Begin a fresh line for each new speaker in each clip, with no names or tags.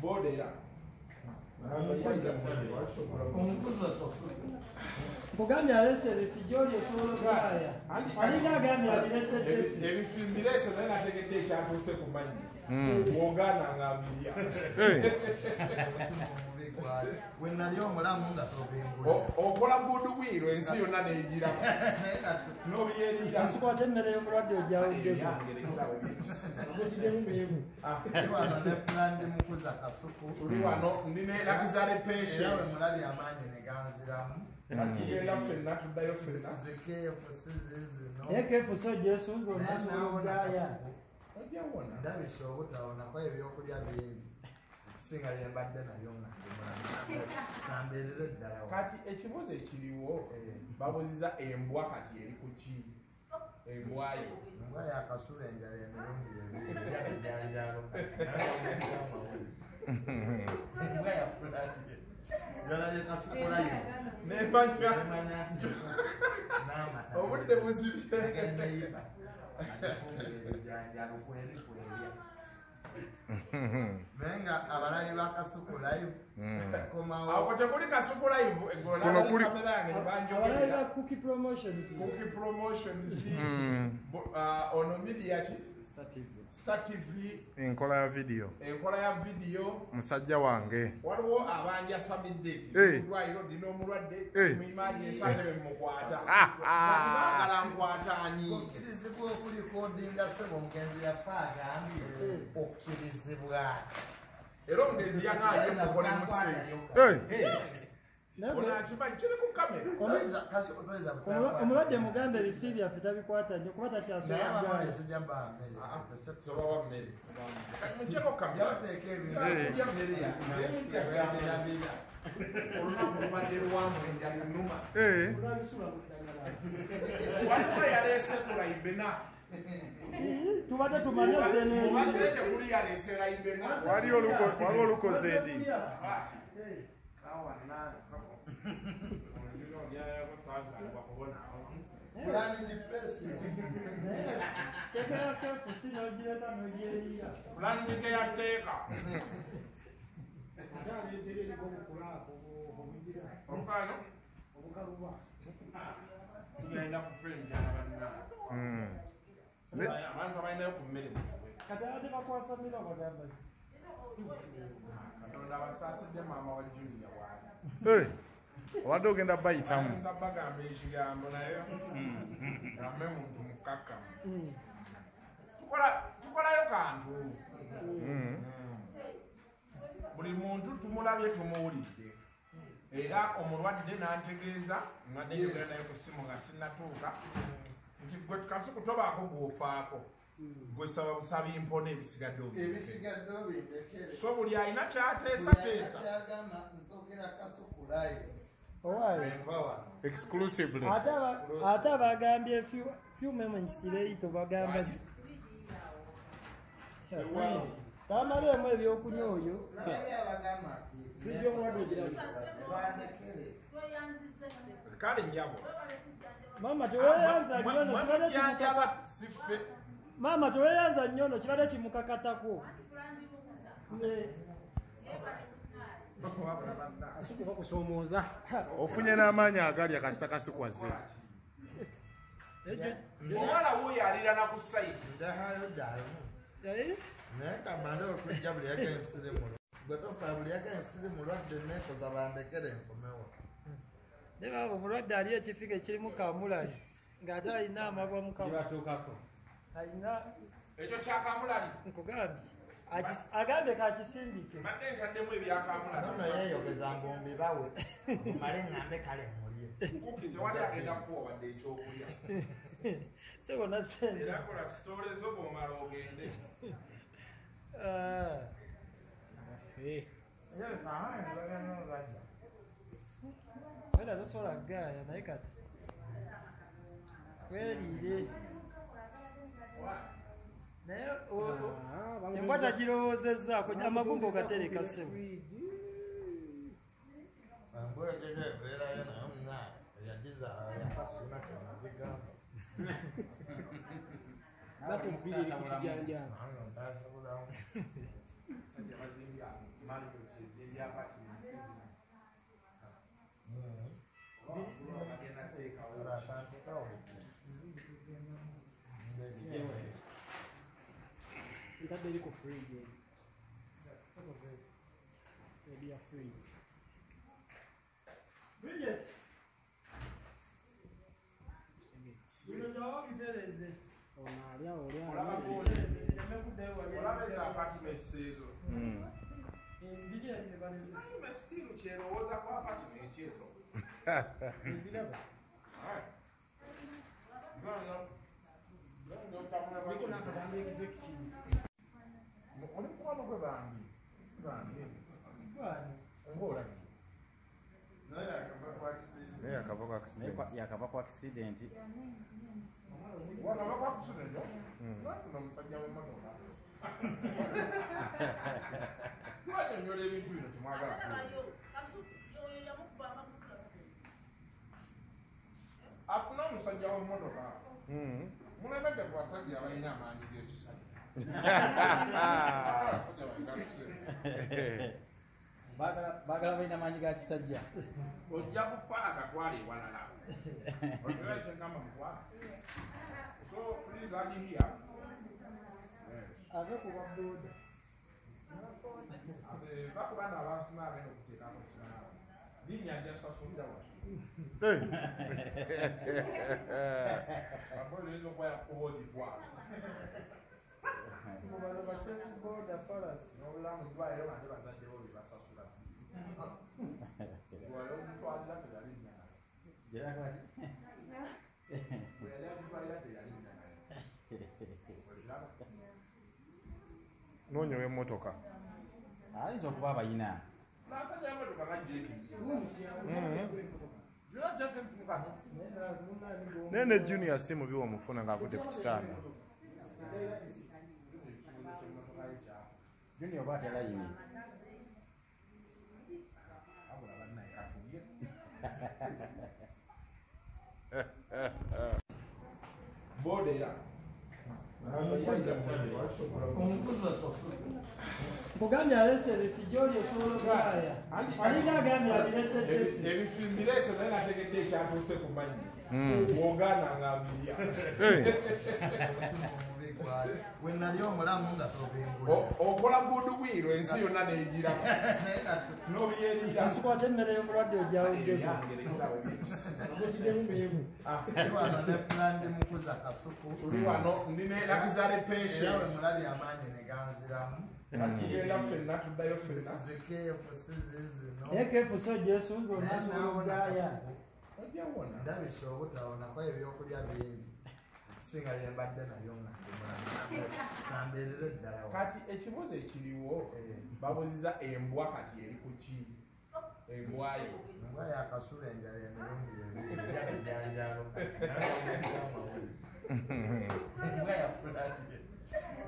Bodera.
Nkugambye aleese ebifijoli osobola okugaaya. Alinga agambye abireetedde.
Ebifi mbireese naye nategedde ekyantuuse ku mannyo. Bw'ogaana nga mbirya.
We nali omulamu nga tobingula.
Okola goodwill ensi yonna n'egiraba. N'obyerira.
Nsikwata emmere y'omulwadde ogyawuddeko.
Ndi wano ne Pulandi Mukuza Kasuku.
Tuli wano ndi ne Lakizale Patient.
Era we mulabye amaanyi ne ganziramu.
Tugenda ffenna tuddayo ffenna.
Ze KFC zino.
Naye KFC ogyesunze onasobola okugaaya.
Ndabise obutawona kuba ebyokulya bingi okusinga bye mbadde nabyo nga ndi mulamu. Kambeerere ddala wano.
Kati ekibuuzo ekiriwo babuuziza embwa kati eri ku ki? Embwa yo.
Embwa yakasula enjala emirundi ebiri erya bijanjaalo. Embwa yakulabye. Yalabye kasukulayo.
Nemanya.
Nemanya nti n'amata.
Obudde buzibye.
Neyiba. Agifumbira ebijanjaalo kweri kwerya. Naye nga abalabi ba Kasuku Live komawo.
Ako tekuli Kasuku Live eggola
Kuno kuli-
kamera yange ne banjogerera.
Abalabi ba Cookie Promotions.
Cookie Promotions. Ono media ki? Star TV.
Enkola ya video.
Enkola ya video.
Musajja wange.
Waliwo abanjasamidde. Omulwaliro ndina omulwadde. Muimaanyi ensange be mukwata. Baagala nkwata ani?
Okkirizibwa okulikodinga ssebo omugenzi yafa agambye okkirizibwa.
Era omugenzi yagaanye mukole museeyo. Ono akimanyi kiri ku kamera.
Omulwadde mugambe ebifi byaffe tabikwata nnyo kuba takyasobola
Naye abamu
kugaaya.
sijja mbawa mmere.
Tobawa mmere. Muggyeko kamera.
Yabateeka ebintu.
Kulya mmere yange. Olunaku lubadde lwamu enjala ennuma. Waliwo yaleese ku Laibena.
Tubadde tumanye ozze
Mubazze
n'ebiryo.
tekuli yaleese Laibena.
Waliwo olukoze edi.
Tegera KFC n'ogireeta n'ogyeriira.
Pulani yateeka. Olukano? Tugenda kufa enjala bannange. Abantu abalinayo ku mmere mutuwe.
Kati ate bakwasamira bagamba ki?
Katonda abasaasidde maama wa Junior waali.
Obadde ogenda bayitamu.
Ayinza bagamba ekigambo naye gambe muntu mukakkamu. Tukolayo kantu. Buli muntu tumulabye tumuwulidde. Era omulwadde n'antegeeza nga njogera naye ku ssimu nga sinnatuuka nti gwe Kasuku tobaako gw'ofaako. Gwe saba busabi mpone ebisigadde obindekere.
Ebisigadde obindekere.
So buli alina ky'ateesateesa.
Kyagamba nsookera Kasuku Live.
Owaaye.
Enva wano.
Exclusively.
Ate abagambye few moments later bagamba ki? Tamaleemu ebyokunywa oyo.
Nalabye abagamba nti
Fridge y'omulwadde ogirabye.
bandekere.
Kale nnyabo.
Maama teweeyanza nnyo no kibadde kimukaka.
Si ffe.
Maama teweeyanza nnyo no kibadde kimukakatako.
Ofunye n'amaanyi agalya kasita Kasuku azze.
Omuwala wuuyo alirana ku sayidi.
Ndahayo ddayo. Naye kamale okujja buli yaga ensiri mulwadde. Gwe tofa buli yaga ensiri mulwadde neekoza bandekere nkomewo.
Naye baaba omulwadde ali ekifiga ekirimu kamulali ng'ate alina amabwa mu kamwa. Alina
Ekyo kya kamulali.
Nkugambye. Agambye kakisindike.
Mbadde ntaddemu ebya kamulali.
Nno yeeyogeza mbu mbibawe. Male ŋŋambe kale mulye.
Kuki tewali agenda kuwa wadde ekyokulya.
Ssebo nassente.
Era kola sitoole zo bw'omala ogende.
Wenda tosobola kugaaya naye kati weeriire. Naye embwa tagirowoozezzaako amagumba ogatereka ssebo.
Embwa egyo ebeerayo naye munnaye eyagizaala yafa sirina kye nagigamba.
Naku bbiri eri ku kijanjaalo.
Nange ntasobolawo.
Abasajja bazimbye amala
Ntadde eri ku fridge eri. Eri ya fridge.
Bridget. Bino jawa bitereze.
Ono ali awo oli awo.
Olaba ezo apartments ezo.
Bridget ne baleze.
Naye still kyerowooza ku apartment ezo.
Nziraba.
Ndiko
n'akatambi executive.
Oli mukwano gwe bambi. Bambi.
Gwani.
Ng'olabye.
Naye yakava ku accident.
Naye yakava ku accident.
Yakava ku accident.
Wakava ku accident? Lwaki omusajja w'emmotoka? Twanyonnyola ebintu bino temwagala. Afuna omusajja w'emmotoka. Mulemedde ku basajja abalina amaanyi g'ekisajja. Abasajja balina ssente.
Baagala balina amaanyi ga kisajja.
Ojja kufa akatwala ewalala. Otera kyengamba mutwala. So please are you here? Yes.
Ave ku ba boda.
Bakuba n'abansima ab'eno okuteekako sinaawe. Linnya lyasasulira wano. Abola oyinza okuba yakuba ogitwala.
Bano ba safe boda fallacy.
N'obulamu ddwaliro bande bazadde bo be basasula. Ddwaliro omutwalira teyalinnya nayo. Bwe yali agitwalira teyalinnya nayo. Oliraba?
Noonya ow'emmotoka.
Ayinza okuba abayina.
N'abasajja b'emmotoka nga Jenkins. You know Jenkins Mukasa?
Naye ne Junior si mubi wamufuna ng'avudde ku kitanda.
Junior oba atya layini.
Wabula bannaye katulye. Boda era.
Omukuza Kasuku.
Nkugambye aleese ebifi gy'oli osobola okugaaya. Alinga agambye abireetedde ebifi.
Ebifi mbireese naye nategedde ekyatuuse ku mannyo. Bw'ogaana nga mbirya.
We nali omulamu nga tobimbula.
Okola goodwill ensi yonna n'egiraba. N'obyeriira.
Kasuku ate emmere y'omulwadde ogyawuddeko.
Ndi wano ne pulandi Mukuza Kasuku.
Tuli wano ndi ne Lakizale patient.
Era we mulabye amaanyi ne ganziramu.
Tugenda ffenna tuddayo ffenna.
Ze KFC zino.
Naye KFC ogyesunze onasobola okugaaya.
Ojjawona.
Ndabise obutawona kuba ebyokulya bingi. Okusinga bye mbadde nabyo nga ndi mulamu. Kambeerere ddala.
Kati ekibuuzo ekiriwo babuuziza embwa kati eri ku ki? Embwa yo.
Embwa yakasula enjala emirundi ebiri erya bijanjaalo. Embwa yakulabye.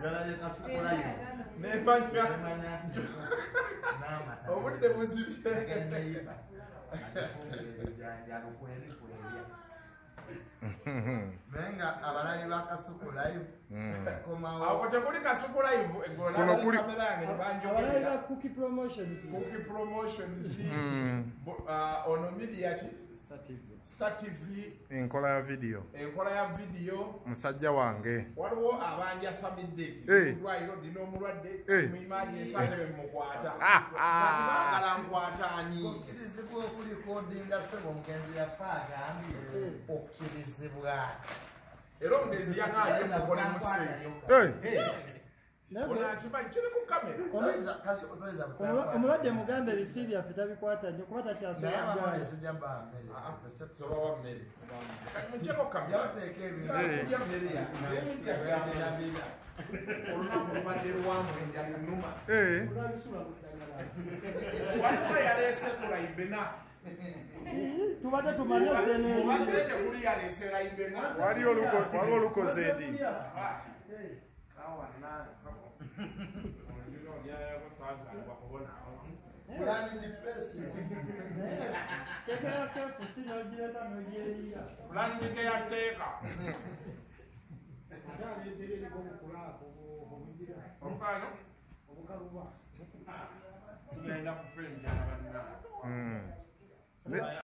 Yalabye Kasuku live.
Nemanya.
Nemanya nti n'amata.
Obudde buzibye.
Neyiba. Agifumbira ebijanjaalo kweri kwerya. Naye nga abalabi ba Kasuku live komawo.
Ako tekuli Kasuku live
Kuno kuli
kamera yange ne banjogerera.
Abalabi ba Cookie Promotions.
Cookie Promotions. Ono media ki?
Star TV.
Star TV.
Enkola ya video.
Enkola ya video.
Musajja wange.
Waliwo abanjasamidde. Ddwaliro lino omulwadde muimaanyi ensange be mukwata. Baagala nkwataanyi.
Okkirizibwa okulikodinga ssebo omugenzi yafa agambye okkirizibwa.
Era omugenzi yaŋŋaanye mukolemu ssente. Ono akimanyi kiri ku kamera.
Omulwadde mugambe ebifi byaffe tabikwata nnyo kuba takyasobola.
Naye abamu sijja bawa mmere.
Tobawa mmere. Muggyeko kamera.
Yabateeka ebintu.
Kulya mmere yange. Olunaku lubadde lwamu enjala ennuma. Waliwo yaleese ku Laibena.
Tubadde tumanye ozze
Mubazze tekuli yaleese Laibena.
Waliwo olukoze edi.
Pulani teyateeka. Omukaano? Tugenda kufa enjala bannange.